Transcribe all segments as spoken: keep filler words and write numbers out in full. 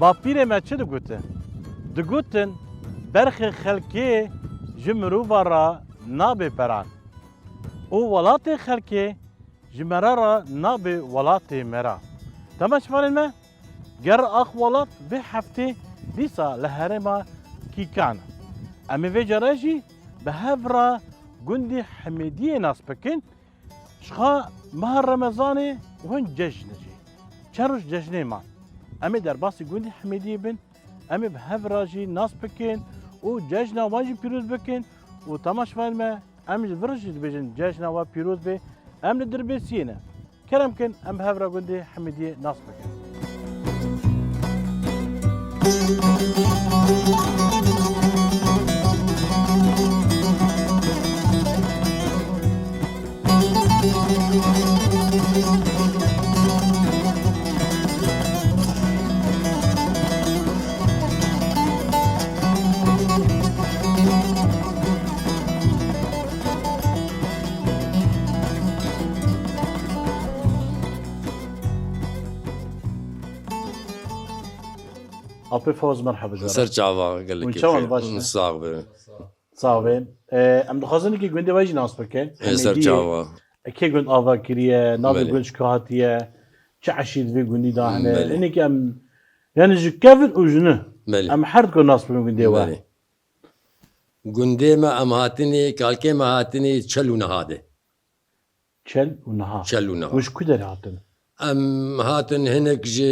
Bapîrê me çi digotin? Digotin, berxê xelkê ji mirova re nabe peran û welatê xelkê ji me re re nabe welatê me re. Temaşevanên me, ger ax welat vê heftê dîsa li herêma Kîkan e. Em ê vê care jî bi hev re gundê Hemêdiyê nas bikin. Ji xwe meha Remezanê hûn cejn e jî. Çend roj cejnê man. Em ê derbasî gundê Hemêdiyê bin. Em ê bi hev re jî nas bikin û cejna wan jî pîroz bikin û temaşevanên me, em ji vir jî dibêjin cejna we pîroz be. Em li Dirbêsiyê ne. Kerem kin, em bi hev re gundê Hemêdiyê nas bikin. Apê Fawaz, merhaba ji we re. Ser çava, gelekî Hûn çawan, xêr. Baş ne? Sax be. Sax be. E, em dixwazin ki gundê we jî nas bikin. E, ser Hemêdiyê çava. E, kê gund ava kiriye, navê Belê. Gund ji ku hatiye, çi eşîr di vê gundî de hene. Belê. Hinekî em, yani ji kevin û ji nû. Belê. Em her diku nas bikin gundê we. Belê. Gundê me em hatinê, kalkê me hatinê Çel û Nihad e. Çel û Nihad. Çel û Nihad. Û ji ku derê hatin? Em hatin, hinek ji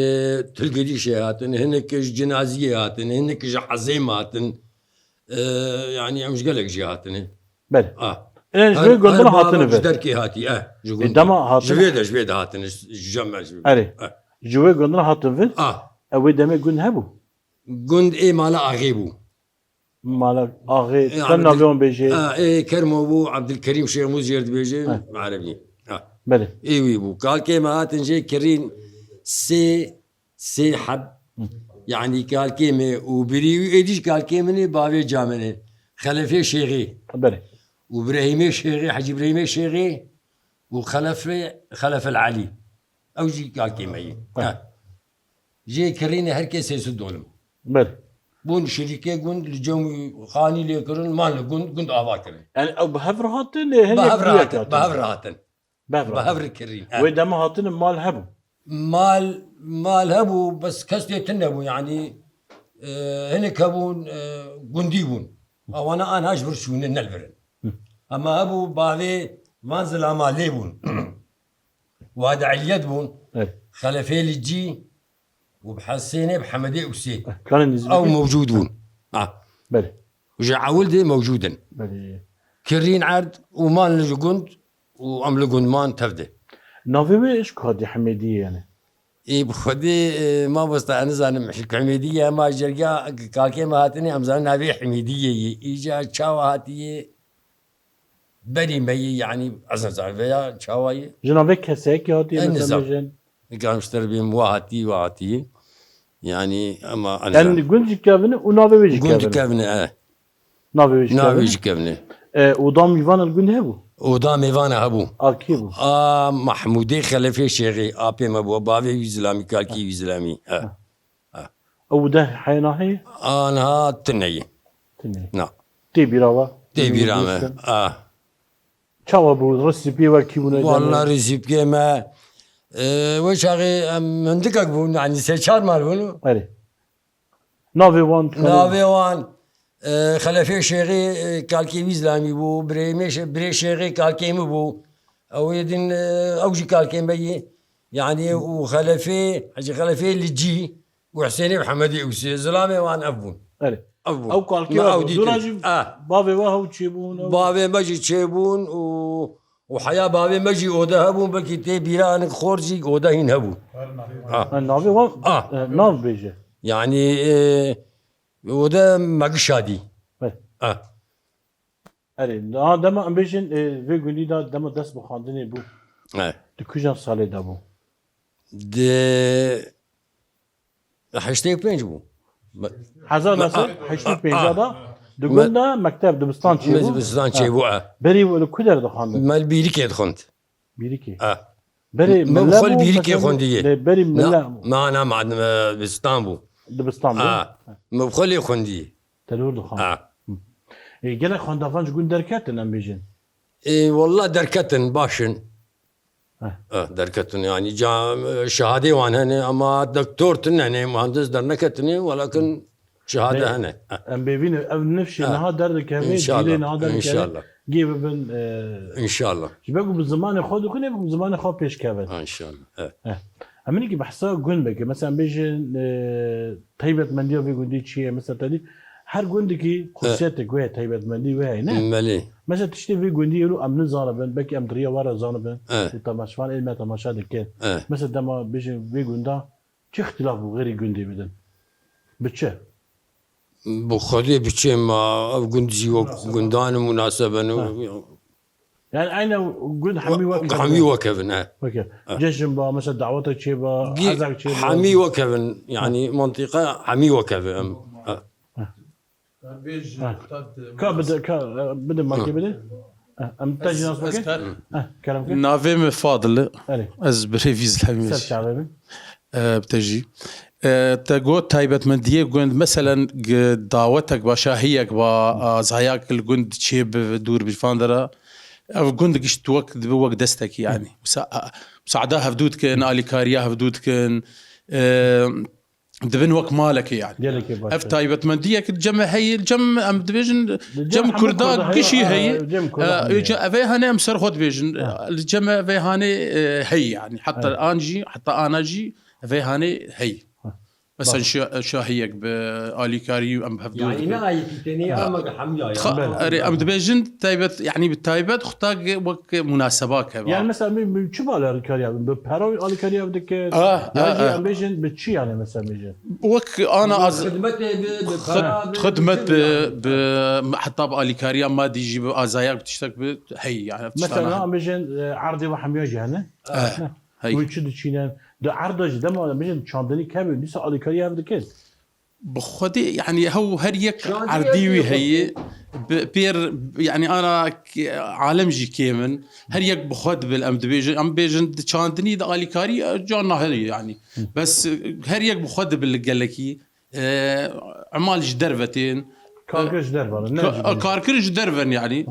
Tilgirîşê hatin, hinek ji Cinaziyê hatin, hinek ji Ezêm hatin. Ee, yani em ji gelek jî hatine. Belê. Ah. Ê, ji Her, vê gundina her hatine bavek ji vir. Derkê hatî, eh, ji E, gund. Dema hatine. Ji vê de, ji vê de hatine, ji, ji cem me, ji vê. Erê. Eh. Ji wê gundina hatin vir. Ah. Ew ê demê gund hebû? Gund ê mala axê bû. Mala axê, E, çend Abdul-, navê wan bêjê? Ha, ê Kermo bû, Abdulkerim Şêxmûz jê dibêje, Ha. Erebî. Ha. Belê. Ê wî bû. Kalkê me hatin jê kirîn sê, sê heb. Hı. Yani kalkê me û birî wî êdî jî kalkê min ê, bavê ca min ê. Xelefê Şêxê. Belê. Û Birehîmê Şêxê, Hecî Birehîmê Şêxê û Xelefê, Xelefel Elî. Ew jî kalkê me yê. Ha. Ha. Jê kirînê her kesê sê sed dolim. Belê. Bûn şirîkê gund, li cem xanî lê kirin, man li gund, gund ava kirin. Yani ew bi hev re hatin, lê Bi hinek hev re dûyek hatin, bi hatin. Hev re hatin. Bi hev re Bi hatin. Hev re kirîn, he. Wê dema hatine mal hebû. Mal, mal hebû, bes kes lê tune bû, yani, e, hinek hebûn, e, gundî bûn. Ewana anha ji vir çûne, ne li vir in. Hı. Hema hebû bavê van zilama lê bûn. Wad Eliyet bûn. Evet. Xelefê li cî û bi Hesênê, bi Hemedê Usê. Kanê nêzîkî? Ew mewcûd bûn. Ha. Belê. Ji ewil dê mewcûd in. Belê. Kirîn erd û man li gund û em li gund man tev de. Navê wê ji ku hatî Hemêdiyê yani? Ê, bi xwedê, e, mamosta, ez nizanim, Hemêdiyê, hema ji derga kalkê me hatine, em zanin navê Hemêdiyê yê. Îca çawa hatiye? Berî me yê, yani, ez nizanim veya çawa yê. Ji navê keseyekî hatiye, Ez mesela nizam. Bêjin? Nikarim ji te re bêm, wa hatî, wa hatî. Yani, ema ez Yani nizanim. Gund jî kevin e û navê wê jî Gund kevin e. Kevin e, e. Navê wê jî Navê kevin e. Jî kevin e. E, oda mêvan li gund hebû? Oda mêvan hebû. A kê bû? A Mahmûdê Xelefê Şêxê, apê me bû, bavê wî zilamî, kalkî wî zilamî. E. Ha. Ew de heye naheye? Anha tune ye. Tune. Na. Tê bîra we? Tê bîra me. Dîstin? Ah. Çawa bû? Resîpiyê we kî bûne? Walla resîpiyê me, e, wê çaxê em hindikek bûn, yanî sê çar mal bûn. Erê. Navê wan? Navê wan, e, Xelefê Şêxê, e, kalkê wî zilamî bû, birê me Şê-, birê Şêxê kalkê min bû. Ew ê din, e, ew jî kalkê me yê. Yanî û Xelefê, Hecî Xelefê li cî. û Husênê bi Hemedê Ûsê, zilamê wan ev bûn. Erê. Ev bûn. Ew kalkê Me we ew bû. Dûra dîtin. jî Ah. Bavê we hew çêbûn, ew Bavê me jî çêbûn û, û heya bavê me jî ode hebûn, belkî tê bîra hinek xor jî ode hîn hebû. Ah. Ha, navê wan, Ah. e, nav bêje. Yani, e, ode me gişa dî. Erê. Ah. Erê, niha dema em bêjin, e, vê gundî de dema dest bi xwendinê bû. Evet. Di kîjan salê de bû? Di heştê û pênc bû. Me-, Hezar neh sed heştê û pênc de di gund de mekteb, dibistan çêbû. Dibistan çêbû, e. Berî li ku der dixwendin? Me li Bîrikê dixwend. Bîrikê. E. Berê Me mille xwe li bû, Bîrikê mesela, xwendiye. Lê berî mille Na, bû. na, na, ma, me dibistan bû. Dibistan bû. Ha. Min bi xwe lê xwendî. Te li wir dixwend. Ha. Hı. Ê, gelek xwendavan ji gund derketin, em bêjin. Ê, wallah derketin, baş in. Heh. Ha, derketin yani. Ca-, şehadê wan hene ama doktor tune ne, muhandis derneketine, walakin şehade Ê, hene. Ha. Em bêvîne, ev nifşê Ha. niha derdikeve, İnşallah. Cîlê niha derdikeve. İnşallah. Gê bibin, e, İnşallah. Ji ber ku bi zimanê xwe dixwîne, bi zimanê xwe pêş kevin. Ha, inşallah. Evet. Heh. Em hinekî behsa gund bike. Mesela em bêjin, e, taybetmendiya vê gundî çi ye? Mesela te dî her gundekî xusiyetek wê heye, taybetmendî wê heye, ne? Belê. Mesela tiştê vê gundî êro em nizanibin, belkî em di riya we re zanibin. Evet. Û temaşevan ê me temaşe dikin. Evet. Mesela dema bêjin vê gunda çi îxtilaf bû xêrî gundê bidin? Bi çi? Bi Xwedê bi çi ma ev gund jî wek Münasebe. Gundan in, münasebe ne. Ha. Yani aynı gund hemî wek Hemî wek evin, he. Wek ev. Ha. Cejn ba, mesela dawetek çê ba, Gî-, ezek çê ba. Hemî wek evin, yani mantıqa hemî wek evin. Ha. Ha. Ka bide, ka, e, bide, makê bide. Ha, em te jî nas bikin. Ha, kerem ke. Navê min Fadil e. Erê. Ez birêvî Zlemî. Ser çavê min. E, bi te jî. E, te got taybetmendiyê gund, meselen, g-, dawetek ba, şahiyek ba, azayak li gund çê bi dûr bîrfan de re. Ev gund giş tu wek, dibe wek destekî, yani. Musa-, a-, musada hevdû dikin, alîkariya hevdû dikin. E, dibin wek malekê, yani. Gelekê baş Ev e. taybetmendiyek cem heye, cem em dibêjin, Li cem cem hemû Kurda Kurda heye, gişî a, heye. cem Kurda E, hemû heye. Ca-, evê hane em ser xwe dibêjin. Ha. Li cem evê hane, e, heye, yani. Hatta Ha. an jî, hatta ana jî, Vê hanê hey. Heh. Mesela Bak. şa-, şahiyek bi alîkarî em hevdû Yani dikin. Ne ayetî tenê Ha. ama hemûya ya. Xa-, Belê. erê, em dibêjin taybet, yani bi taybet xwe ta ge-, wek munaseba keva. Yani mesela bi, bi çi bal alîkariya bi? Bi pera alîkariya bi dike? Ah, Ya ah, jî ah. em bêjin bi çi yani mesela bêjin? Wek ana Bi az xidmetê bi, bi Xid-, pera bi, xidmet bi bi, çi bi? bi, heta bi alîkariya madî jî bi azayak bi tiştek bi hey yani. Mesela tiştana em bêjin, e, erdê ve hemiya jî hene. Eh, Ne? hey. Wî çi diçînin? Di erda jî dema em bêjin çandinî kevin, dîsa alîkarî ev dikin. Bi xwedê, yani hew her yek Çandinî erdî ev wî dikin. heye, bi pêr, yani ana k-, alem jî kêm in. Her yek bi xwe dibil em dibêjin, em bêjin di çandinî, di alîkarî, e, carna heye yani. Hı. Bes, e, her yek bi xwe dibil gelekî, e, emal ji derve tên. Karkir ji derve ne Ka-, jî karkir ji derve yani.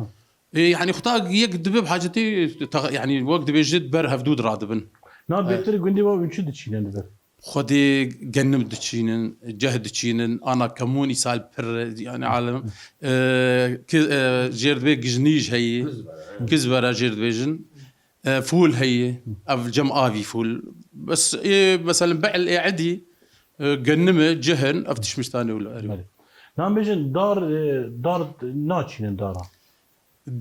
Hı. E, yani xwe ta yek dibe bi hacetê, ta-, yani wek dibêjit ber hevdû di radibin. Na E. bêtir gundê we wî çi diçînin dibe? Xwedê genim diçînin, ceh diçînin, ana kemûn îsal pir, yani alem, e, ki-, e, jêr dibê gijnîj heyî, Kizbere. kizbere jêr dibêjin, e, fûl heyî, ev cem avî fûl. Bes, e, mesela be'l ê edî, e, genime, cihin, ev tişmiştanê wilo erê. Belê. Nan bêjin dar, e, dar naçînin dara.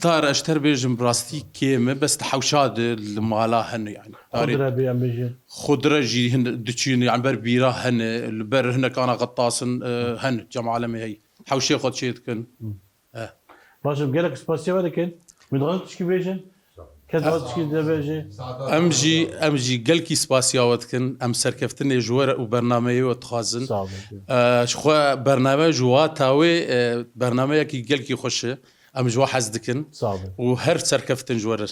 Dar ez ter bêjim rastî kêm e, bes di hewşa de li mala hene yani. Darê Xudre bê em bêjin. Xudre jî hin diçîn, yani ber bîra hene, li ber hinek ana xettasin, e, hene, cem alemê hey. Hewşê xwe çê dikin. Hı. Eh. Baş e, gelek spasiya we dikin. Min dixwazin tişkî bêjin. Kes dixwazin tişkî de bêje. Em jî, em jî gelkî spasiya we dikin. Em serkeftinê ji we re û bernameyê we dixwazin. Sağ olun. Eh, ji xwe bername ji wata wê, eh, bernameyekî gelkî xweş e. Em ji we hez dikin. Sağ olun. Û her serkeftin ji we re.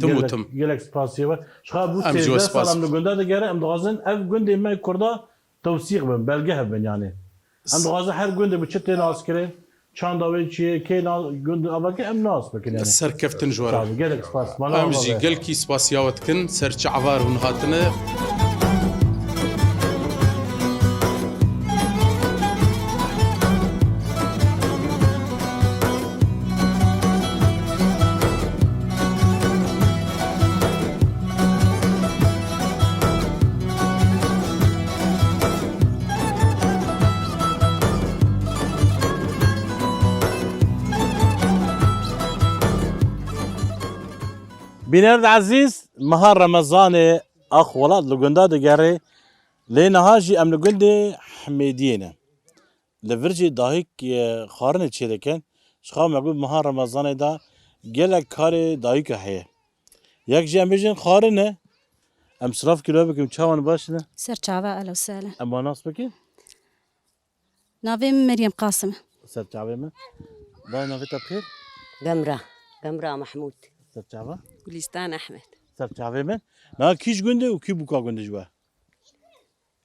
Tim û Gelek, tim. gelek spasiya we. Ji xwe bû Em ji we sêzdeh spas. sal em li gunda digere, em dixwazin ev gundê me Kurda tewsîq bin, belge hebin yani. Em dixwazin her gundê bi çi tê naskirin, çanda wê çi ye, kê na-, gund avakê em nas bikin yani. Serkeftin ji we re. Sağ olun, gelek spas. Mala Em ava jî be. gelkî spasiya we dikin, ser çava hûn hatine. Bîner ezîz, meha Remezanê ax welat li gunda digerê, lê niha jî em li gundê Hemêdiyê ne. Li vir jî dayik, e, xwarinê çêdikin. Ji xwe me got meha Remezanê de gelek karê dayika heye. Yek jî em bêjin xwarin e. Em siraf kilo bikim, çawan baş ne? Ser çava, ehlen we sehlen. Em wan nas bikin? Navê min Meryem Qasim e. Ser çavê min. Dayê navê te bi xêr? Gemra. Gemra Mahmûd. Ser çava? Gulîstan Ehmed. Ser çavê min. Na kî ji gund e û kî bûka gund e ji we?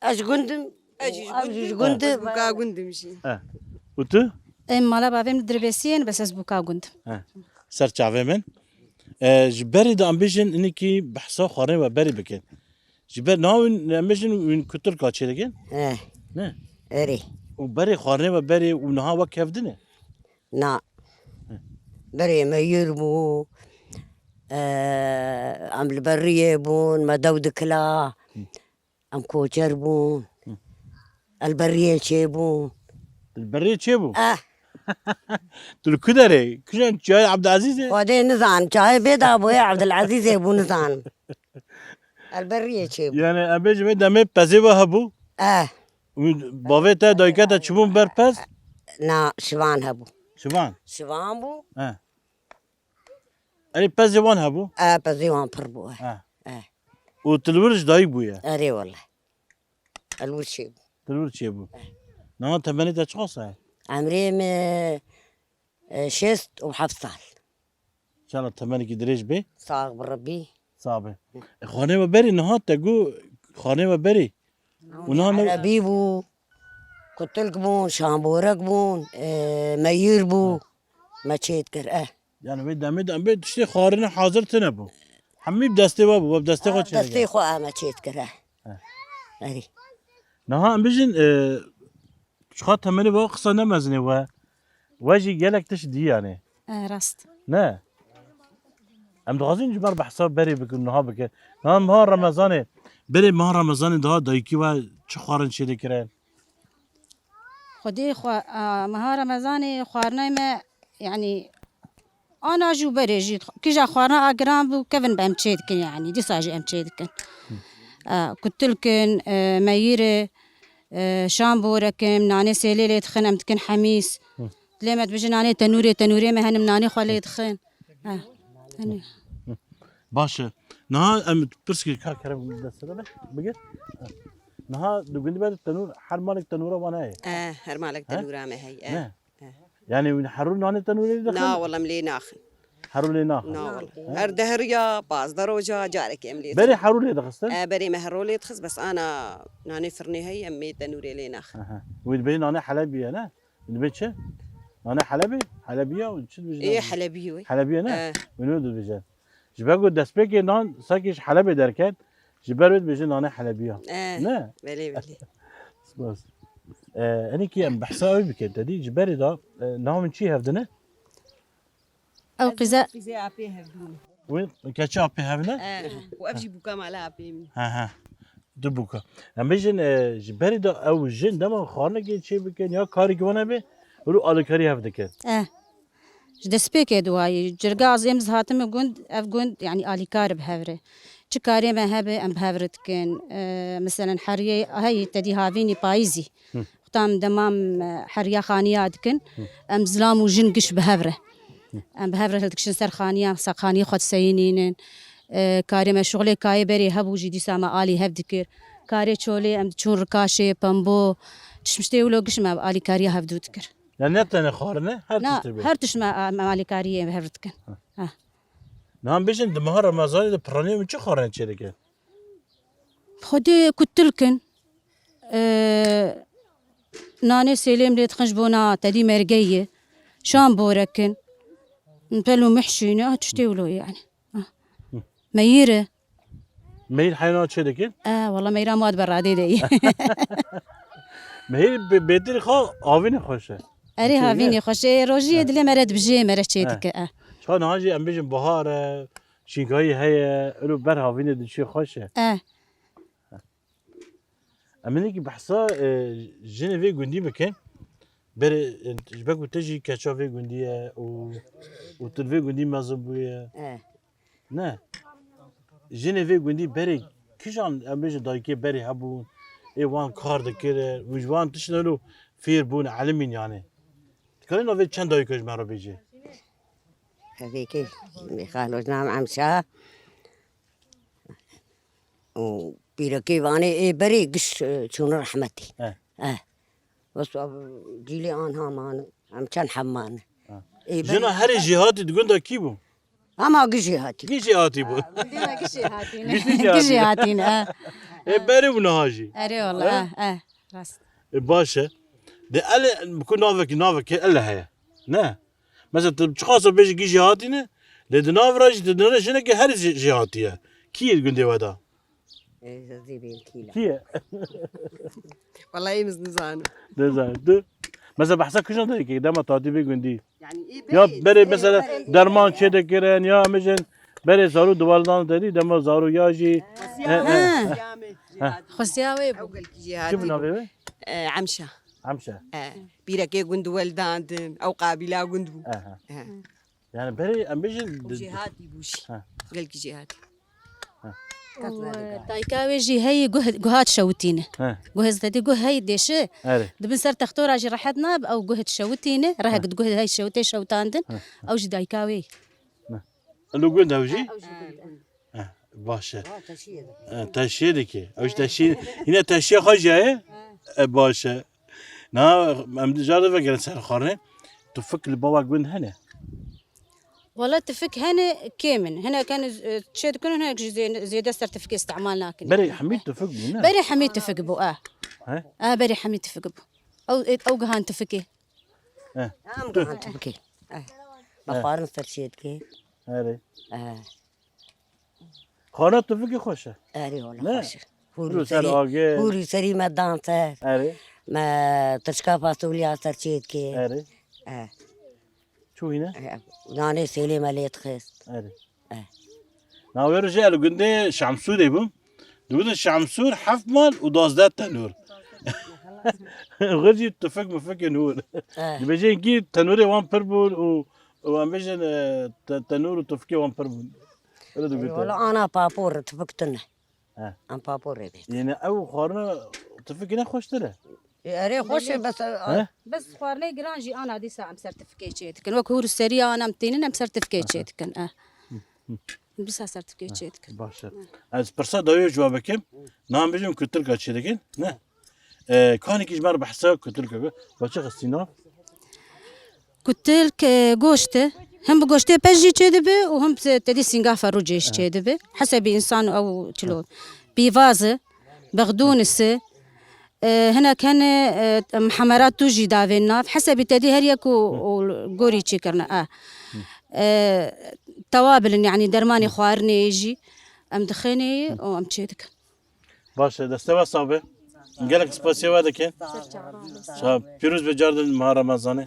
Ez ji gund im, Ez jî ji Ev gund jî im. Ji gund im. Buka gund im jî. He. Û tu? Em mala bavê min li Dirbêsiyê ne, bes ez buka gund im. He. Ser çavê min. E, ji berî de em bêjin, hinekî behsa xwarinê we berî bikin. Ji ber niha wîn, em bêjin, wîn kutirka çêdikin? Eh. Ne? Erê. Û berê xwarinê we berê û niha wek hev din e? Na. He. Berê me yir bû. Eh, em li beriyê bûn, me dew dikila. Hı. Em koçer bûn. Hı. El beriyê çêbûn. Li beriyê çêbû? Eh. Tu li ku derê? Kujan çiyayê Abdulazîzê? Xwedê nizan, çiyayê bê da bûye Abdulazîzê bû, nizan. El beriyê çêbû. Yani, em bêjin vê demê pezê ve hebû? Eh. Û bavê te, dayikê te çibûn ber pez? Na, şivan hebû. Şivan? Şivan bû. He. Erê, pezê wan hebû? E, pezê wan pir bû, e. E. E. Û tu li wir ji dayik bûye? Erê wele. El wir çêbû. Tu li wir çêbû. E. Niha temenê te çiqas e? Emrê min, e, şêst û heft sal. Înşallah temenekî dirêj bê. Sax bi Rebbî. Sax be. E, xanê we berê niha te got, xanê we berê. Û niha ne- Erebî bû, kutilk bûn, şamborek bûn, e, meyir bû. Me çê dikir, e. Yani vê demê de em bê tiştê xwarine hazir tine bû. Hemî bi destê we bû, we bi destê xwe çê dikir. Destê xwe em çê dikir, e. E. Erê. Niha em bijin, e, çiqa temenê we qisa ne mezin e we. We jî gelek tişt dî yani. E, rast. Ne? Em dixwazin ji ber behsa berê bikin, niha bikin. Niha meha Remezanê, berê meha Remezanê daha dayikî we çi xwarin çê dikirin? Xwedê xwe, a, meha Remezanê xwarinay me, yani, ana jî û berê jî, kîja xwarina a giran bû, kevin be em çê dikin, yani, dîsa jî em çê dikin. A, kutilkin, e, meyîr e, e, şam borekim, nanê sêlê lê dixin, em dikin hemîs. Hı. Lê me dibêjin nanê tenûrê, tenûrê me henim nanê xwe lê dixin. E, tenû- Baş e. Niha em pirs kir, ka kerem destê de bigir. Niha di gundî me de tenûr, her malek tenûra wan heye. E, her malek tenûra me heye. Ne? E. Yani wî herû nanê tenûrê dixin? Na, wela em lê naxin. Herû lê naxin? Na, wela. He? Her deh riya, pazdeh roja, carekê em lê dixin. Berê herû lê dixistin? E, berê me herû lê dixist, bes ana nanê firnê heye, em ê tenûrê lê naxin. Aha. Wî dibê nanê Helebî ye, ne? Dibê çi? Nane Helebî? Helebî ya, çi dibêjin? Ê, Helebî wê. Helebî ye, ne? E. Wî ne dibêje. Ji ber ku destpêkê nan sanki ji Helebê derket, ji ber wê dibêje nane Helebî ya. E, ne? Belê, belê. Spas. E, enê kî em behsa ew bikin, te dî ji berê de, e, niha wî çi hevdine? Ew qîze. Qîzê apê hevdûn. Wî keçi apê hevne? E, û ev jî bûka mala apê min. Ha, ha. Du bûka. Em bêjin, e, ji berî de ew jin dema xwarinekê çê bikin ya karekî wan hebe, wilo alîkarî hev dikin. Eh. Ji destpêkê de wayî. Cirga ez êm ez hatime gund, ev gund, yanî alîkar bi hev re. Çi karê me hebe, em bi hev re dikin. E, meselen heriyê heyî te dî havînî payîzî. Hı. Tam demam, e, heriya xaniya dikin. Hı. Em zilam û jin giş bi hev re. Em bi hev re hildikişin ser xaniya, sa xaniyê xwe diseyinînin. E, karê me şixulê kayê berê hebû jî dîsa me alî hev dikir. Karê çolê em diçûn rikaşê, pembo, tişmiştê wilo giş me alîkariya hevdû dikir. Ya ne tenê xwarine, her Na, tiştê bê. Her tişt me, em alîkariyê hev dikin. Ha. Ha. Niha em bêjin di meha Remezanê de piranî min çi xwarine çê dikin? Xwedê kutil kin. Ee, nanê sêlêm lê dixin ji bona tedî mergeyê. Şan borekin. Pel û mihşîne, ah, tiştê wilo yani. Ah. Meyîr e. Meyîr heyna çê dikin? Eh, wala meyra mad beradê de ye. Meyîr bê-, bêtir xwe havînê xweş e. Erê, havînê xweş e. Rojiyê dilê mere dibijê, mere çê dike, eh. Çiqa niha jî em bêjin bahar e, şîngayî heye, ilo ber havînê diçê xweş e. Eh. Em hinekî behsa, e, jinê vê gundî bikin. Berê, e, ji ber ku te jî keça vê gundî ye û, û tu li vê gundî mezin bûye. E. Ne. Jinê vê gundî berê kijan em bêjin dayikê berê hebûn, ê wan kar dikirin, û ji wan tiştine lo fêr bûn, elimîn yani. Dikarî navê çend dayika ji me re bêjî? Hevêkê, Mîxal Hocnam Emşa. Û pîrekê vanê ê berê giş, e, çûn rehmetî. Eh. Eh. Wesa cîlê anha man, em çend heb man. Ha. Ê berê Jina herê jêhatî di gunda kî bû? Ama giş jêhatî. Giş jêhatî bû. Gundê me giş jêhatî ne. Giş jêhatî ne, eh. Ê berê û niha jî. Erê wala, eh, eh. Rast. E, baş e. De ele ku navekî, navekî ele heye. Ne? Mesela tu çiqas bêjî kî jêhatî ne? Lê di nav re jî, di nav re jinekê herî jê-, jêhatî ye. Kî ye gundê we de? Ê, zî bêlkî la. Kî ye? Wallahî min nizanim. Nizanim. Tu? Mesela behsa kijan de dikî, dema tatî bê gundî. Yanî, ê, Ya berê, berê, mesela berê, derman berê. Çê dikirin, ya mijin berê zarû di weldan te dî, dema zarû ya jî. Xwestiya, e, e, ha. Xwestiya wê bû. Ew gelkî jêhatî Çi bi bû. Navê wê? E, Emşa. Emşa. E, pîrekê gund weldandin, ew qabîla gund bû. Aha. E. Yani berê em bêjin Ew di-, jêhatî bû jî. Ha. Gelkî jêhatî. Û, e, dayika wê jî heyî guh, guha dişewitîne. He. Guhê zedî guh heyî dêşe. Erê. Di bin ser textora jî rehet nabe, ew guh dişewitîne. Rehek He. di guh heyî şewitê şewitandin. He. Ew jî dayika wê. Ne. Li gund ew jî? Ew jî gund e. He, baş e. Ha, teşiyê dike. He, teşiyê dike. Ew jî teşiyê, yine teşiyê xwe jî heye? He. E, baş e. Na, em di car de vegerin ser xwarinê. Tufik li bawa gund hene? Wala tifik hene kêm in. Hinek hene, e, çê dikin û hinek jî zê-, zêde ser tifikê îstemal nakin. Berê hemî tifik bû, ne? Berê hemî tifik bû, a. He? A, berê hemî tifik bû. Ew, ew gihan tifikê. He. Em gihan tifikê. Eh. He. Bexwarin ser çê dike. Erê. Eh. Xana tifikê xweş e. Erê, wala Ne? xweş e. Hûrî Hûrî ser serî, agir. hûrî serî me dan ser. Erê. Me tirşka fasolya ser çê dike. Erê. Eh. Çûyî ne? Eh, nanê sêlê me lê dixist. Erê. Eh. Navê rojê li gundê Şemsûrê bû. Digotin Şemsûr heft mal û duwazdeh tenûr. Xwe jî tifik mifikên hûr. Eh. Dibêje hinkî tenûrê wan pir bûn û, û em bêjin, e, te-, tenûr û tifikê wan pir bûn. Öyle digotin. Wala ana papor tifik tune. He. Em paporê bêt. Yêne ew xwarina tifikê ne xweştir e? E, erê xweş e, bes, e, He? Bes xwarinê giran jî ana dîsa em ser tifikê çê dikin. Wek hûr û serî an em tînin, em ser tifikê çê dikin. Eh. Dîsa ser tifikê çê dikin. Baş e. Ez pirsa dawiyê ji we bikim. Nan bijim ku tirka çê dikin. Ne? E, kanekî ji me re behsa ku tirka ku. Ba çi xistî nav? Kutilk, e, goşt e. Him bi goştê pez jî çêdibe û him bi tedî sîngafa rûcê jî çêdibe. Hesebî însan ew çilo. Pîvaz e, bexdûnis e, e, hinek hene, e, mihemerat tû jî davên nav. Hesebî tedî her yek û, û gorî çêkirine. E, e, tewabil in, yanî dermanê xwarinê jî em dixêne û em çêdikin. Baş e, destê we sax be. Gelek spasiya we dikin. Ser çava. Ça-, pîroz be car din meha Remezanê.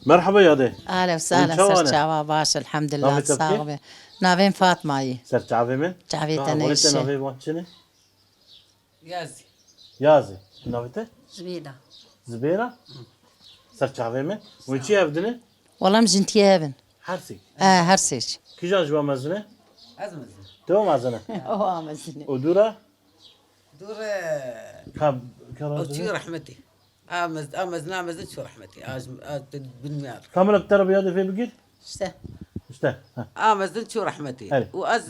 Merhaba yadê. Ahlen we sahlen, Hûn çawa ser ne? çava baş, elhamdülillah, Navê te bi kê? sağ be. Navê min Fatma ye. Ser çavê min? Çavê Çawa te ne hûn te işe? Navê wan çi ne? Yazî. Yazî. Navê te? Zibêda. Zibêra? Ser çavê min. Hûn çi hev dine? Wala em jin tiyê hev in. Her sêk? E, her sêk. Kîjan ji wan mezin e? Ez mezin. Tu mezin e? O mezin e. Û dû re? Dû re Ka, ka O razine? çû rehmetî. A mez-, a mezin, a mezin çû rehmetî. A ji, a tu binmiyar. Kamera bi te re bi yadê vê bigir? İşte. İşte. Ha. A mezin çû rehmetî. Erê. Û ez,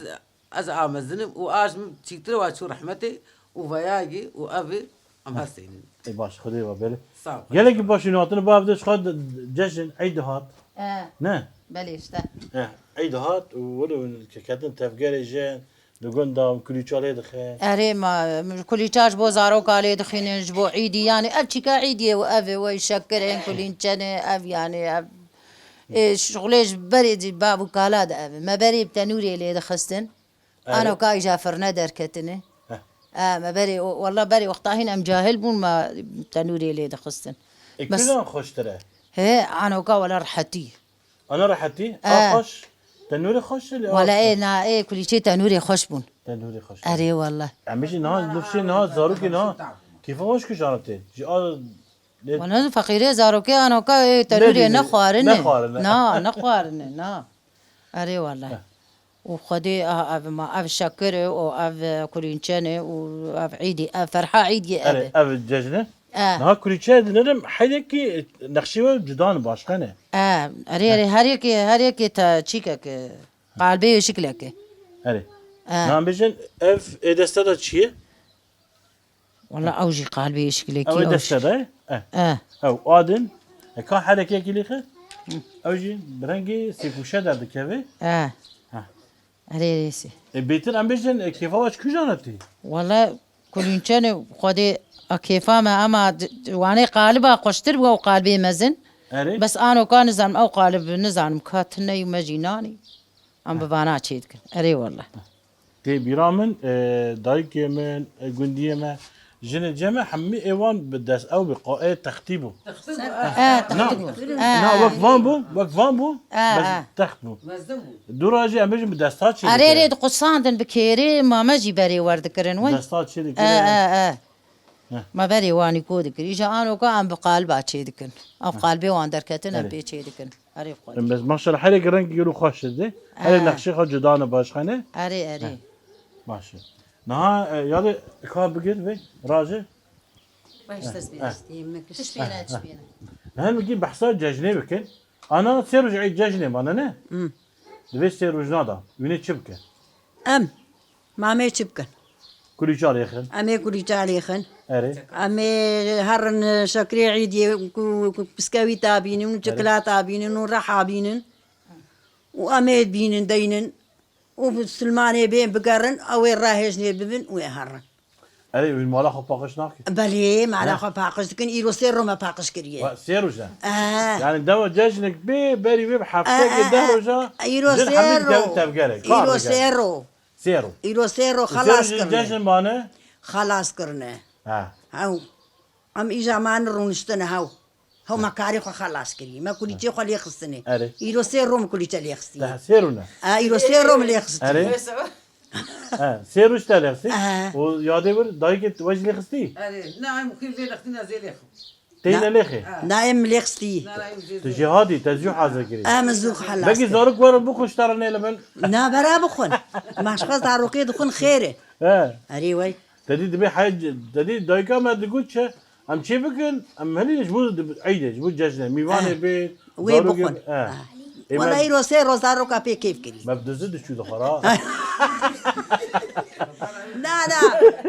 ez a mezin im û a ji min çîktir wa çû rehmetî û veyagî û evî em hestînin. Ê baş, Xwedê we belê. Sağ ol. Gelekî baş in hatine ba evde ji xwe de, de, cejin, eyd hat. E. Ne? Belê işte. Eh, eyd hat û wele win keketin tevgerê jin, Li gund de em kulîça lê dixin. Erê ma, em kulîça ji bo zaroka lê dixînin, ji bo îdî, yanî ev çîka îdiyê û ev ê, wey şekir ên, kulînçe ne, ev yanî ev, ê, şixulê ji berê jî bav û kala de ev e. Me berê bi tenûrê lê dixistin. Erê. Anoka îja firne derketine. Heh. E, me berê, o, wela berê wexta hîn em cahil bûn, me tenûrê lê dixistin. E, Bes kijan xweştir e? He, anoka wela rehetî. Ana rehetî? E. A xweş. Tenûrê xweş e lê a Wala ê, xweş. na, ê kulîçê tenûrê xweş bûn. Tenûrê xweş. Erê wala. Em jî niha, nifşê niha, zarokê niha. Kêfa xweş kujana tê. Ji a lê Wala feqîrê zarokê anoka ê tenûrê Nedîne, nexwarine. nexwarine. Na, nexwarine, na. Erê wala. Heh. Û Xwedê, aha, ev ma, ev şekir e û ev, e, kulînçe ne û ev îdî, ev ferha îdiyê ev Erê, e. Ev cejn e. E. Niha kulîçe dinirim, heyekî nexşê we cuda ne, başqe ne. E, erê, erê, her yekê, her yekê te çîkek, e, qalbê şiklek e. Erê. E. Niha bêjin, ev ê deste de çi ye? Wala ew jî qalbê şiklekî Ew ê ew deste jî. de ye? E. E. Ew adin. E, ka herekekî lêxe? Ew jî bi rengê sêkûşe derdikeve. E. Ha. Erê, erê, sê. E, bêtir em bêjin, e, kêfa we ji kîjan re tê? Wala kulînçe ne, Xwedê a kêfa me, ama d-, d-, wanê qaliba xweştir bû ew qalbê mezin. Erê. Bes anoka nizanim ew qalib nizanim ka tune û me jî nanî. Em bi vana çê dikin. Erê wala. Tê bîra min, e, dayikê min, e, gundiyê me, jinê cem e, hemî ê wan bi dest ew bi qo-, ê textî bû. E, Na, textî bû. E, na, e. Wek van bû, wek van bû, E, bes e. Text bû. Mezin bû. Dûra jî em bêjin bi desta çê Erê, dikire. Rê diqusandin bi kêrê, ma me jî berê werdikirin we. Desta çê E, dikire. E, e. Heh. Me berê wanî ko dikir. Îja anoka em bi qaliba çê dikin. Ew Heh. Qalbê wan derketin, em Erê. Pê çê dikin. Erê xwe. Em bes maşallah herê rengî gelo xweş dide. Herê He. Nexşê xwe cuda ne, başqe ne. Erê, erê. Heh. Baş e. Niha, e, yadê ka bigir vê, raje. Baş dest Heh. Bêne. Tişt bêne, tişt bêne. Niha em gî behsa cejnê bikin. Ana sê roj ey cejnê mane ne? Hmm. Divê sê roj nada. Wînê çi bike? Em. Mamê çi bikin? Kulîça lêxin. Em ê kulîça lêxin. Erê. Em ê herin şekrê îdiyê ku, ku piskewîta bînin û Erê. Çikolata bînin û reha bînin. Û em ê bînin, deynin. Û silmanê bên bigerin, ew ê rehêjnê bibin û ê herin. Erê, wî mala xwe paqij nake? Belê, mala He. Xwe paqij dikin. Îro sê roj me paqij kiriye. Wa, sê roj e? Ee. Yani dema cejnek bê, berî wê bi Ee, heftekê ee, deh ee. Roja Îro jin sê hemî roj. Tev-, tevgerek. Kar Îro digerin. Sê roj. Sê roj. Îro sê roj Sê xelas roj kirine. Cejn mane? Xelas kirine. Ha. Hew. Em îja mane rûniştine hew. Hew Ha. Me karê xwe xelas kirî. Me kulîçê xwe lê xistine. Erê. Îro sê roj me kulîçe lê xistî. Te sê roj ne? E, îro sê roj me lê xistî. Erê. Ha, sê roj te lê xistî. Aha. Û yadê wir, dayikê we jî lê xistî? Erê. Na, em xîr vê lê xistî, na zê lê xim. Tê Na. Ne lêxê? Na em lê xistî. Na, na, em zê Tu zê. Jihadî, te zû hazir kirî. Em zû xelas Belkî kir. Zarok werin bixwin ji te re nêlibin. Na bera bixwin. Maşxwe zarokê dixwin xêr e. He. Erê wey. Te dî dibê heyc-, te dî dayika me digot çi? Em çê bikin, em hilî ji bo di-, eydê, ji bo cejnê, mîvanê Eh. Bê, Wê zarokê bixwin. Eh. Eh. Ê Wela me îro sê roza roka pê kêf kirî. Me bi dizî diçû dixwara. Na, na.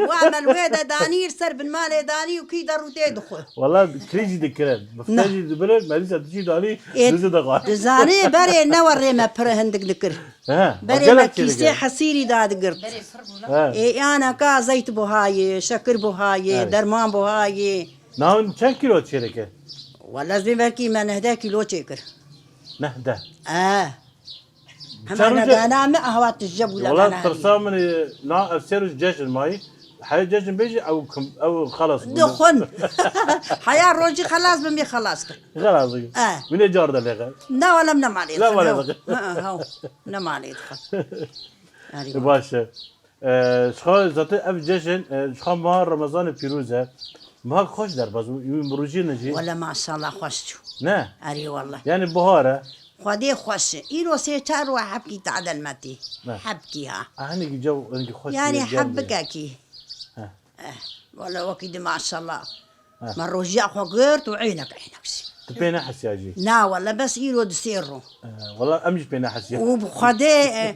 Wa me li wê de danî, li ser binmalê danî û kî de rûtê dixwe. Wela kirî jî dikirin. Bifte Na. Jî dibirin, me dîsa tu jî danî, Ê, dizî dixwar. Dizanî berê ne we rê me pir hindik dikir. He, Berê me gelek kîsê kirike. Hesîrî dadigirt. He. Ê, yaneka zeyt buhayê, şekir buhayê, Evet. Derman buhayê. Navin çend kilo çêreke? Wala ez bê belkî me nehdeh kilo çêkir. Nehdeh? E. Hema Çar roje- negana me ahwa tije bû Wala legana tirsa herî. Min, e, na ev sê roj cejn mayî. Heye cejn bêjî ew kim, ew xelas bû. Dixwin. Heya rojî xelas bin, bê xelas kir. Xelas bû. E. Wî ne car de lêxe. Ne wala em ne malê Ne dixwin, malê hew. Dixwin. Ha, hew. Ne malê dixwin. Erê E, wala. Baş e. E, ji xwe zaten ev cejn, e, ji xwe meha Remezanê pîroz e. Meha xweş derbas bû, wî mirojî ne jî. Wele maşallah xweş çû. Ne? Erê wele. Yani bihar e. Xwedê xweş e. Îro sê çar we hebkî tadel metî. Ne. Hebkî ha. A, hinekî caw, hinekî xweş Yani diye, germ diye. Hebkekî. He. Eh, wele wekî di maşallah. Ha. Me rojiya xwe girt û eynek eynek jî. Tu pê nehesiya jî? Na wele bes îro di sê ro. Eh, wele em jî pê nehesiya. Û bi Xwedê, eh,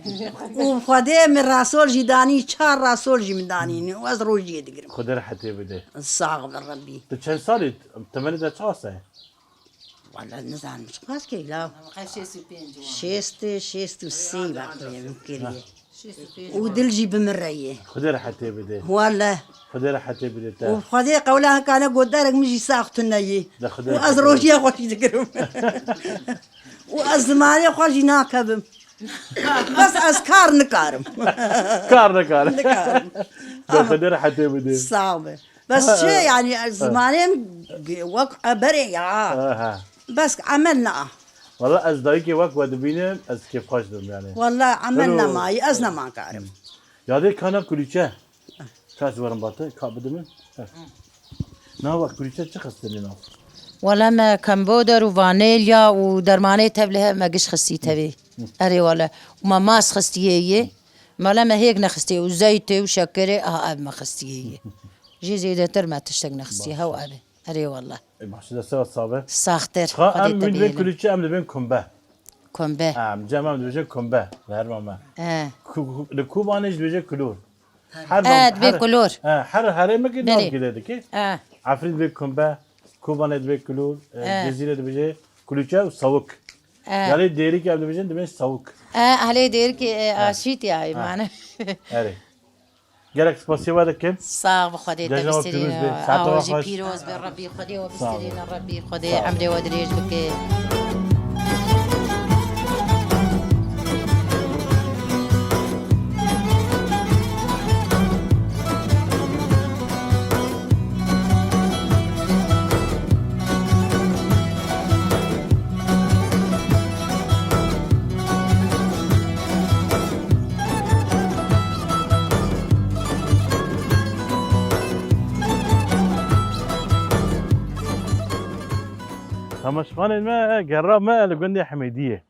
û bi Xwedê min rasol jî danî, çar rasol jî min danî û ez rojiyê digirim. Xwedê rehetê bide. Sax be Rebbî. Tu çend salî, temenê te çawa se? Wele nizanim çiqas kiriye la. Qey şêst û pênc wan. Şêst, şêst û sê wekî min kiriye. Û dil jî bi min re ye. Xwedê rehetê bide. Wele. Xwedê rehetê bide te. Û Xwedê qewla hekane got derek min jî sax tune ye. De Xwedê Û ez rehetê rojiya xwe jî digirim. Û ez zimanê xwe jî nakevim. Bes ez kar nikarim. Kar nikarim. Nikarim. De Xwedê rehetê bide. Sağ be. Bes Ha, çi ha. Yani Ha. Zimanê min wek eberê ya. Ha, ha. Bes emel na. Wala ez dayikê wek we dibînim, ez kêfxweş dibim yani. Wala emel Welo- nema, ez nema karim. Yadê kana kulîçe. Ka ez werim bate, ka bide min. He. Na wek kulîçe çi xistinî nav? Wala me kemboder û vanilya û dermanê tevlihe me giş xistî tevî. Erê wele. Û me mas xistiye yê. Mala me hêk nexistî û zeytê û şekerê, aha, ev me xistiyê yê. Jê zêdetir me tiştek nexistî, hew ev e. Erê wele. E, baş, destê we sax be. Saxtir. Ha, Xwedê em te wî dibên bihêle. Kulîçe, em dibên kumbe. Kumbe. Ha, em cem em dibêje kumbe. Li herma me. He. Ku-, ku-, li Kobanê jî dibêje kulor. Her E, nam, dibê her, kulor. He, her herêmekî Belê. Navkî dê dike. E. Efrîn dibê kumbe, Kobanê dibê kulor, e, E. Cizîrê dibêje kulîçe û sawik. E. Yalê Dêrikê em dibêjin, dibên sawik. E, ehlê Dêrikê, e, Ha. Aşîtî ayê Ha. mane. Erê. Gelek spasiya we dikim. Sax bi Xwedê te Cejna we bistîrîne. Pîroz be. Saeta we Awa jî xweş. Pîroz be Rebî Xwedê we Sağ olun. Bistîrîne Rebî Xwedê Sağ olun. Emrê we dirêj bike. Temaşevanên me, gera me li gundê Hemêdiyê.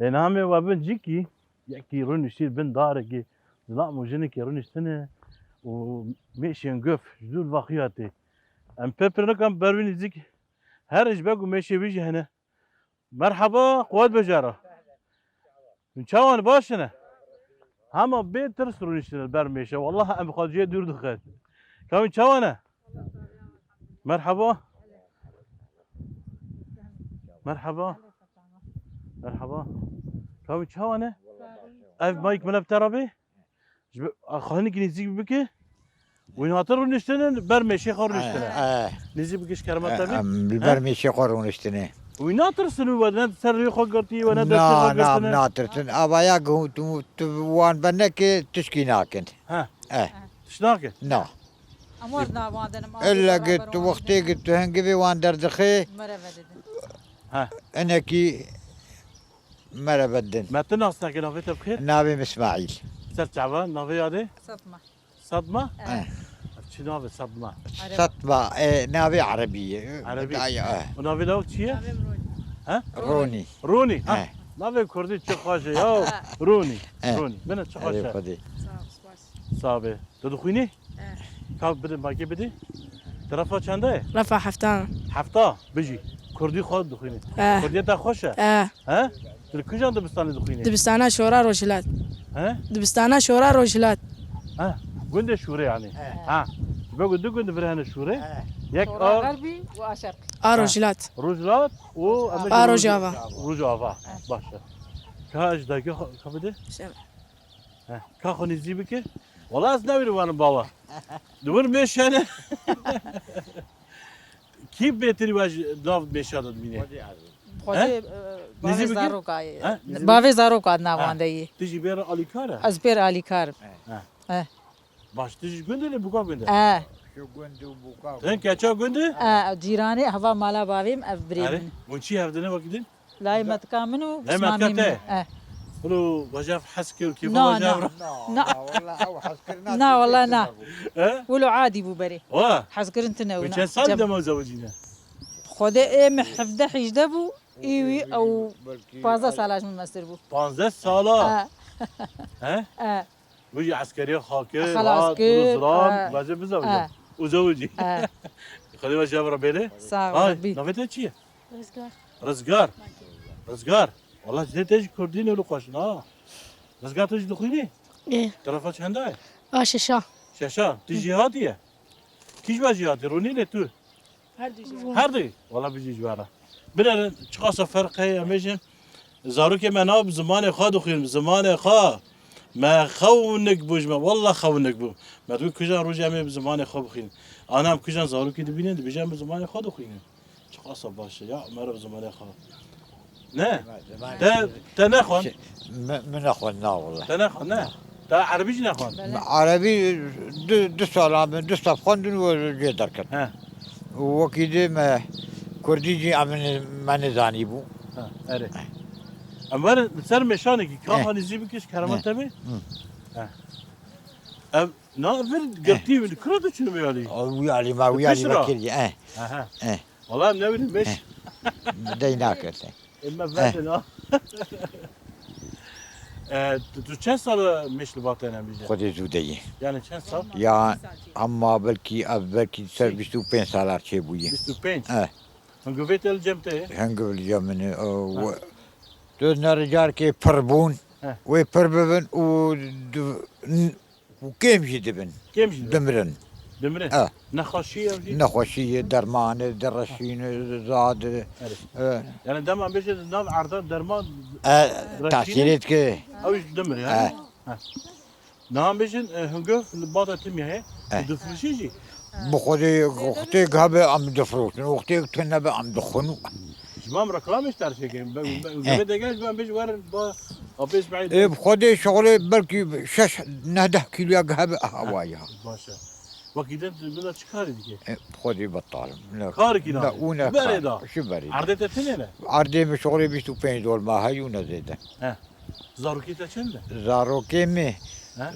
Lê niha em ê we bin cîkî, yekî rûniştî bin darekî, zilam û jinekî rûniştine û mêşên guf ji dûr ve xuya tê. Em pê pir nikan ber wî nêzîk, her ji beg û mêşê wî jî hene. Merheba, quwet be jara. Hûn çawa ne, baş ne? Hema bê tirs rûniştine ber mêşe. Wallah em xwe cihê dûr dixin. Ka hûn çawa ne? Merheba. Merheba. Merheba. Ka hûn çawa ne? Ev mayk min ev te re bê? Ji bi, a, xwe hinek nêzîk bike. Wî hatin rûniştinin, ber mêşê xwe rûniştine. E, e. Nêzîk bike ji kerema te bê. Em li ber mêşê xwe rûniştine. Wî natirsin û we ne ser rê xwe girtî, we ne destê xwe girtine. Na, na, natirsin. Avaya ku tu, tu wan benekê tişkî nakin. Ha. E. Tişt nakin. Na. Em war navandin, em Ella avê ki beraber tu wandin. Wextê ki tu hingivê wan derdixê. Mereve didin. Ha. Enekî mereve din. Me tu nas nake, navê te bi xêr? Navê min Îsmaîl. Ser çava, navê yadê? Satma. Sadma? Eh. Çi navê Sadma? Erebî. Sadma, e, navê erebî ye. Erebî. Ay, eh. Û navê law çi ye? Navê Ronî. He? Ronî. Ronî, ha. He. Navê kurdî çi xweş e ya. Ronî. He. Ronî. Bine çi xweş e. Erê Xwedê. Sağ ol, spas. Sabe. Tu dixwînî? He. Ka bide, makê bide. Tu refa çenda ye? Refa hefta. Hefta? Bijî. Kurdî xwe dixwînî. He. Kurdiyê te xweş e? He. He? Tu li kîjan dibistanê dixwînî? Dibistana Şora Rojhilat. He? Dibistana Şora Rojhilat. He. Gundê Şûrê yanî. He. Ha. Ji bo ku du gund vir hene Şûrê. He. Yek Şora a Xerbî û a Şerqî. A Rojhilat. Rojhilat û em A Rojava. Rojava. Baş e. Ka ji dayikê xwe, xwe bide? Şem. He, ka xwe nêzî bike. Wala ez newêrim werim bawa. Di wir mêşe ne. Kî bêtirî we ji nav mêşa de dimîne? Xwedê, He? e, Nêzî bavê bike? Zaroka ye. He? Nêzî bike? Bavê zaroka Ha. navandeyî. Tu jî bêre alîkar e? Ez pêr alîkar im. He. He. Baş, tu ji gund î lê buka gund e? He. Şu gund û buka Hin gund. Keça gund e? He, cîranê heva mala bavê min ev birê Erê, min. Hûn çi hevdine wekî din? Layê metika min û Layê pismamê metika min. Te? Eh. Wilo, vajav hez kir û kêfa Na, vajav na. ra. Na, Na. na, wala ew hezkirina Na, wala na. He? Wilo adî bû berê. Wa? Hezkirin tine Wê wina. Çend sal Cem- dema zewicîne? Xwedê ê min hevdeh hîjdeh bû, ê wî ew Belkî panzdeh ay- sala ji min mestir bû. Panzdeh sala? Eh. He? Eh. Wî jî eskeriya xakir, Xelas hat, kir, zilam, eh, vajê bizewicin. Eh. Û zewicî. Eh. Xwedê we ji hev re bêle. Sağ ol, Ay, Rebî. Navê te çi ye? Rizgar. Rizgar. Rizgar. Wala jinê te jî kurdî ne wilo xweş in ha. Rizgar tu jî dixwînî? Ê. Tu refa çenda ye? A şeşa. Şeşa. Tu jî hatiye? Kî ji we jî hatiye? Ronî lê tu? Her du jî. Her du? Wala bijî ji we re. Binêrin çiqasa ferq heye em bêjin. Zarokê me nav bi zimanê xwe dixwînin, bi zimanê xwe. Me xewnik bû ji me, wela xewnik bû. Me digot kijan rojê em ê bi zimanê xwe bixwînin. Ana em kijan zarokê dibînin, dibêjin em bi zimanê xwe dixwînin. Çiqasa baş e ya, meriv zimanê xwe. Ne? Te, te nexwend? Şey, me, me nexwend, na wele. Te nexwend, ne? Na. Te erebî jî nexwend? Bele. Me erebî du, du sala min, du saf xwendin û jê derket. He. Û wekî dê me kurdî jî em ne, me nezanîbû. Ha, erê. Em werin li ser mêşanekî, ka He. xwe nêzî bike ji kerema He. te bê. Hı. He. Ev, na vir girtî, li kira diçin wî alî? O, wî alî, ma wî alî Pişt ra? Vekirî, eh. Aha. Eh. Wala em newîrin mêş. Eh. Dey naket. Ê me Eh. vedin ha. E, tu, tu çend sal mêş li ba te ne bêje? Xwedê zû de yî. Yani çend sal? Ya, ama belkî, ev belkî ser Şey. bîst û pênc salar çêbûye. Bîst û pênc? Eh. Hingivê te li cem te ye? Hingivê li cem min e, o, Ha. we-, tu ne ricarkê pir bûn, He. wê pir bibin û du-, n-, û kêm jî dibin. Kêm jî dibin. Dimirin. Dimirin. E. Nexweşî ew jî? Nexweşî ye, derman e, direşîne, zad e. Evet. E. Yani dema bêje di nav erda derman E, reşîne? tesîrê dike. Ew jî dimir yani. E. Ha. Niha bêjin, e, hungiv li bata tim ye, E. difirişî jî. Bi xwedê wextê gabe em difroşin, wextê tune be em dixwin. Ji me em reklamê ji te re çêkin. Be, be, Eh. Gebe dege ji me em bêjin werin ba Abê Îsmaîl. Ê, bi xwedê şixulê belkî şeş neh deh kîloya gabe hewaya. Baş e. Wekî din tu bila çi karî dikê? Ê, bi xwedê betal im. Ne, Karikî ne, nake. û ne Ji berê kar. da. Ji berê da. Erdê te tune ne? Erdê min şixulê bîst û pênc dolma heyû ne zêde. He. Zarokê te çend e? Zarokê min He?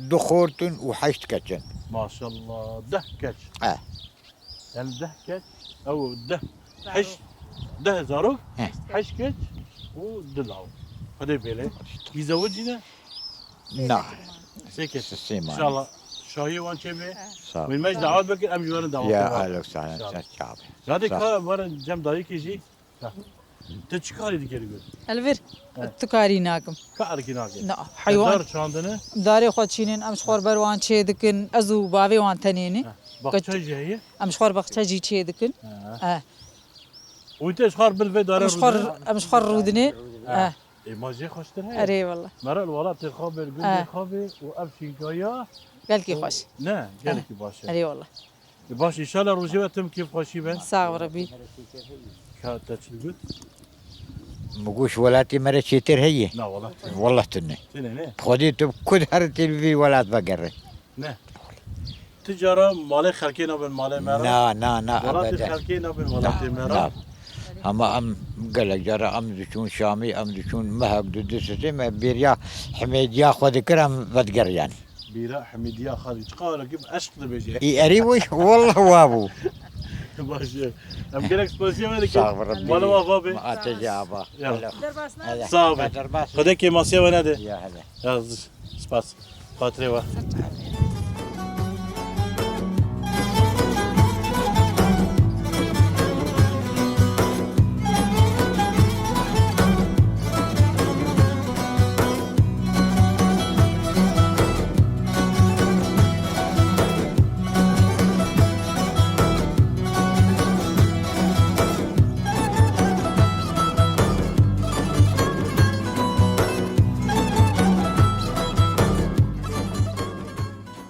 du xort in û heşt keç in. Maşallah, deh keç. He. Yani deh keç, ew deh, heşt, deh zarok, He. heşt keç û du law. Xwedê bêle. Wî zewicî ne? Na. Sê keç. Sê mane. İnşallah şahiyê wan çêbe. Sağ ol. Wî me ji davet bikin, em ji werin davet Ya, bikin. Ahlan û sahlan, İnşallah. sen çabe. Radê Sağ ol. ka werin cem dayikê jî. Ha. Tu çi karî dikê li gund? Elvir, Evet. tu karî nakim. Karî nakim. Na, Te heywan. dar çandine? Darê xwe çînin, em ji xwe ber wan çê dikin, ez û bavê wan tenê ne. Ha. Baxçe Kaç- jî heye? Em ji xwe baxçe jî çê dikin. Ha. Eh. Û te ji xwe bil vê dare Em ji xwe rûdine? em ji xwe rûdine. Ha. Eh. Ê, ma jê xweştir heye? Erê wala. Mera li welatê xwe bê, li gundê Eh. xwe bê û ev şînkaya Gelkî û xweş. Ne, Eh. gelekî baş e. Erê wala. E, baş, înşallah rojê we tim kêfxweşî be. Sax be Rebî. Ka te çi digot? Min got, welatê me re çêtir heye? Na, welat. Welat tune. Tune ne? Xwedê tu bi ku herî tê li vî welat vegere. Ne. Tu cara malê xelkê nabin malê me re. Na, na, na, Welatê ebeden. xelkê nabin Na, welatê me re. na. Hema em gelek cara em diçûn Şamî, em diçûn mehek du du sitê me bêriya Himêdiya xwe dikir em vedigeriyan. Bîra Himîdiya Xalî. Çiqas wekî bi eşq dibêje. Î erî wî, wallah wa bû. Baş e. Em gelek spasiya we dikin. Sağ ol, Rebbi. Mala we ava be. Ma te jî ava. Ya. Hele. Hele. Sağ ol be. Derbas. Xwedê kêmasiya we nede. Ya hele. Ya, spas. Xatirê we.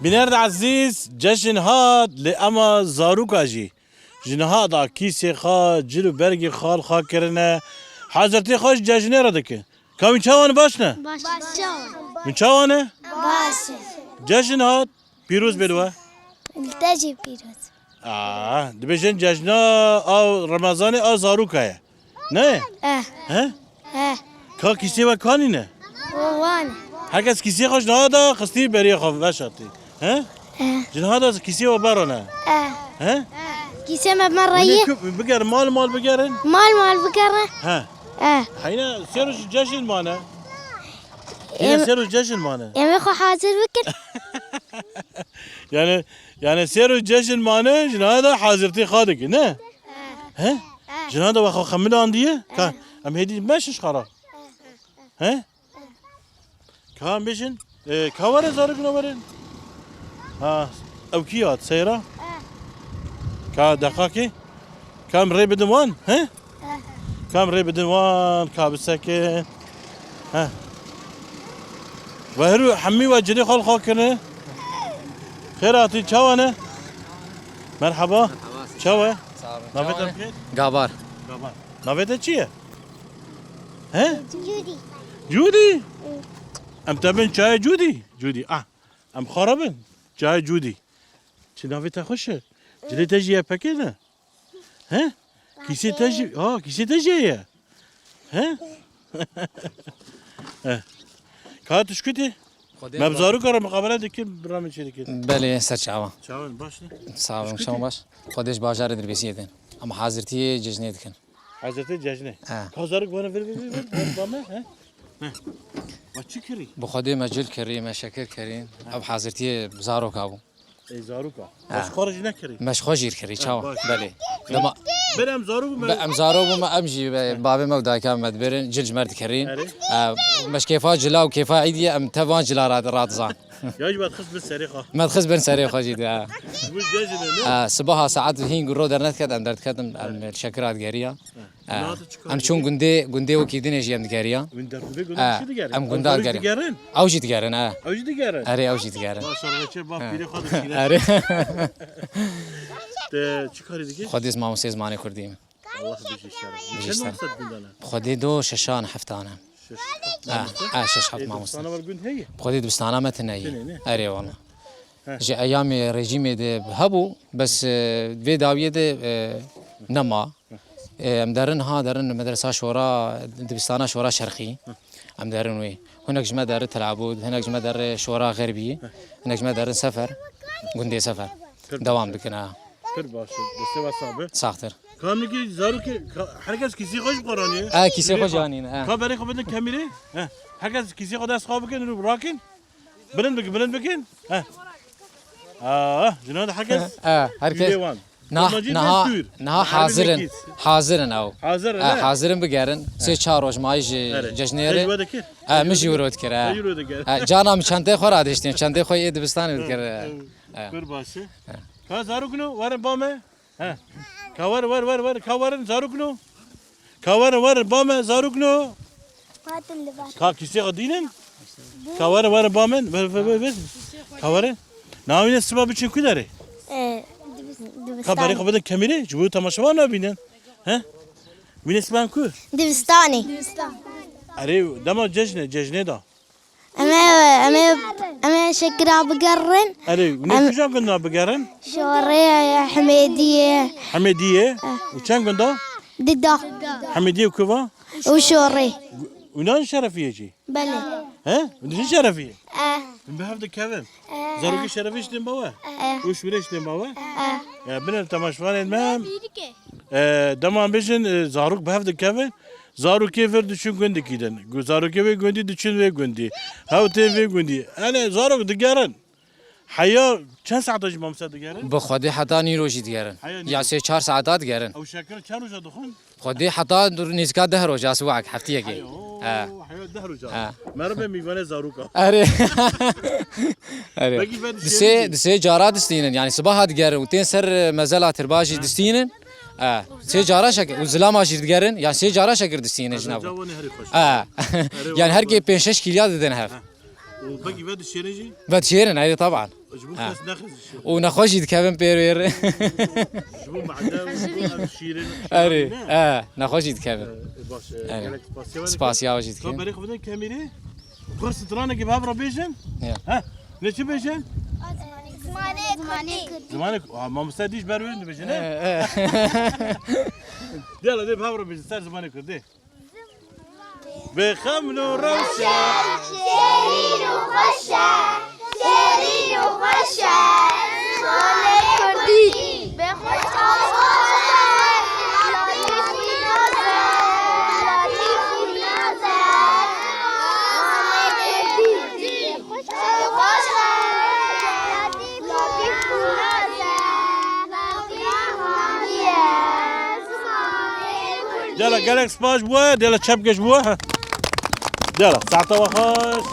Bîner de ezîz, cejn hat, lê ema zarûka jî. Ji niha da kîsê xwe, cil û bergê xwe li xwe kirine. Hazirtî xwe ji cejnê re dikin. Ka hûn çawan baş ne? Baş. Baş. Hûn çawan e? Baş. Cejn hat, pîroz bê li we. Li te jî pîroz. Aa, dibêjin cejna a Remezanê a zarûka ye. Ne? Eh. He? Eh. Ka kîsê we kanî ne? O wan. Herkes kîsê xwe ji niha da xistî berê xwe veşartî. He? Eh. Ji niha da kîsê we berane. Eh. He? Kîsê me me Hûn ê reyî. ku-, bigerin, mal mal bigerin. Mal mal bigerin. He. Eh. Heyna sê roj cejn mane. Heyna Em- sê roj cejn mane. Em ê xwe hazir bikin. Yani, yani sê roj cejn mane, ji niha da hazirtî xwe dike, ne? He? Ji niha da we xwe xemilandiye? Ka, em hêdî meşin ji xwe re. He? Ka em bêjin, e, ka were zarokino werin. Ha, ew kî hat, seyra? Ka deqakê? Ka em rê bidin wan, he? Ka em rê bidin wan, ka bisekin. He. Ve her hemî ve cilê xwe li xwe kirine. Xêr hatî, çawa ne? Merhaba. Merhaba. Çawa? Sağ olun. Navê te Çawa ne? bixêr? Gabar. Gabar. Navê te çi ye? He? Cûdî. Cûdî? Hı. Em te bin çayê Cûdî? Cûdî. Ah. Em xwe re bin. Çayê Cûdî. Çi navê te xweş e? Cilê te jî yê pekê ne? He? Kîsê te jî, ha, kîsê te jî heye. He? He. Ka tu şkutî? Xwedê Me bi zarûka re miqabele dikin, bira min çê dikin. Belê, ser çavan. Çavan, baş ne? Sağ olun, Şkutî. şavan baş. Xwedê ji bajarê Dirbêsiyê din. Ama hazirtiyê cejnê dikin. Hazirtiyê cejnê. He. Ka zarok bana vir, vir, vir, vir, vir, bana, he? He. Ma çi kirî? Bi Xwedê me cil kirî, me şekir kirîn. Ev hazirtiyê zaroka bû. Ey zaroka. Ha. Baş xwe jî nekirî. Me ji xwe jî kirî, çawa? Baş. Belê. Dema Ber em zarok bû me. Be-, em zarok bû me, em jî be-, bavê me û dayika me dibirin, cil ji me dikirîn. Erê. E, me ji kêfa cila û kêfa îdiyê em tevan cila ra-, radizan. Ya jî me dixist bin serê xwe. Me dixist bin serê xwe jî de, ha. Ji bo cejinê ne? E, sibaha saet hîn ro dernediket, em derdiketin, em şekira digeriya. He. Em çûn gundê, gundê wekî dinê jî em digeriya. Wîn derxwedê gundê çi digerin? Em gunda digerin. Ew jî digerin, ha. Ew jî digerin? Erê, ew jî digerin. Maşallah, çe bak, bîrê xwe dişîne. Erê. Te çi karî dikî? Xwedê mamostê zimanê kurdî me. Allah bijî şer. Bijî şer. Çend mamoste gundane? Xwedê do şeşan, heftan e. Şeş, heft mamoste? Ha, şeş, heft mamoste. Dibistana we gund heye? Xwedê dibistana me tune ye. Tune ne? Erê, wala. He. Ji eyamê rejîmê de hebû, bes, e, vê dawiyê de, e, nema. E, em derin ha, derin medresa şora, dibistana şora şerqî. Em derin wê. Hinek ji me derin Telabûd, hinek ji me derin şora xerbî, hinek ji me derin Sefer, gundê Sefer. Dewam dikin ha. Pir baş e. Destê we sax be. Saxtir. Ka nikî zarokê, ka, herkes kîsê xwe ji xwe ranî. E, kîsê xwe jî anîne, e. Ka berê xwe bidin kemîrê. He. Herkes kîsê xwe dest xwe bikin, rû rakin. Bilind bikin, bilind bikin. He. Aa, jinan de herkes. E, herkes. Niha, niha hazir in. Hazir in ew. Hazir in, e, he? Hazir in bigerin. Sê çar roj mayî ji cejnê re. Erê. Cejwe dikir? E, min jî wiro dikir, e. Min jî wiro dikir. E, cana min çentê xwe radiştin, çentê xwe yê dibistanê dikir, e. Pir baş e. Ka zarokno, werin ba me. He. Ka wer, wer, wer, wer. Ka werin, zarokno. Ka werin, werin, ba me, zarokno. Hatin li ber. Ka kîsê xwe dînin. Ka werin, werin, ba min. Ver, ver, ver, ver. Ka werin. Navîne siba biçin ku derê? E, dibis-, dibistanê. Ka berê xwe bidin kemîrê, ji bo temaşevan nabînin. He? Wîne siban ku? Dibistanê. Erê, dema cejne, cejnê da. Em ê, em ê, em ê şekira bigerin. Erê, ne kîjan gunda bigerin? Şorê, Hemêdiyê. Hemêdiyê? Eh. Û çend gunda? Dida. Hemêdiyê û kuva? Û Şorê. Û nan Şerefiyê jî? Belê. He? Û din Şerefiyê? Eh. Em bi hev dikevin. Eh. Zarokê Şerefiyê jî tên bawe? Eh. Û Şorê jî tên bawe? Eh. Ya, bine temaşevanên me. E, dema em bêjin, e, zarok bi hev dikevin, zarokê vir diçin gundikî din. Gu-, zarokê vê gundî diçin vê gundî. Hew tên vê gundî. Ene zarok digerin. Heya çend saeta ji mamoste digerin? Bi Xwedê heta nîro jî digerin. Heya nîro. Ya sê çar saeta digerin. Ew şekir çend roja dixwin? Xwedê heta dur nêzîka deh roja, siwak, heftiyekê. Heyo, heya deh roja. He. Meriv e mîvanê zaroka. Erê. Erê. Belkî ve Di sê, dişêrin jî. Di sê cara distînin. Yani sibaha digerin û tên ser, e, mezela tirba jî distînin. E, sê cara şekir. Û zilama jî digerin. Yani sê cara şekir distînin ji nav. Ca wan ê herî xweş. E. Erê, yani her kê pênc şeş kîlya didin hev. Û belkî ve dişêrin jî? Ve dişêrin, erê, taban. Ji bo kes nexizişin. Û nexweş jî dikevin pêr wêr. Ji bo mede û ji bo ev şîrin, Erê, şîrin ne? E, nexweş jî dikevin. E, baş, e, Erê. Gelek spasiya we dikim. Spasiya we jî dikim. Ka berê xwe bidin kemîrê. Xwe stranekê bi hev re bêjin. Ya. He? Ne çi bêjin? Zimanê Kurdî. Zimanê Ku-, ha, mamoste dî ji ber wê dibêjin, ne? E, e. Dê la, dê bi hev re bêjin, ser zimanê Kurdî. Bi xemlo rewşe, şêrîn û xweş e, şêrîn û xweş e. Zimanê Kurdî. Bi xweş e. Dela gelek spas bû, dela çepkeş bû. Dela, saeta we xweş.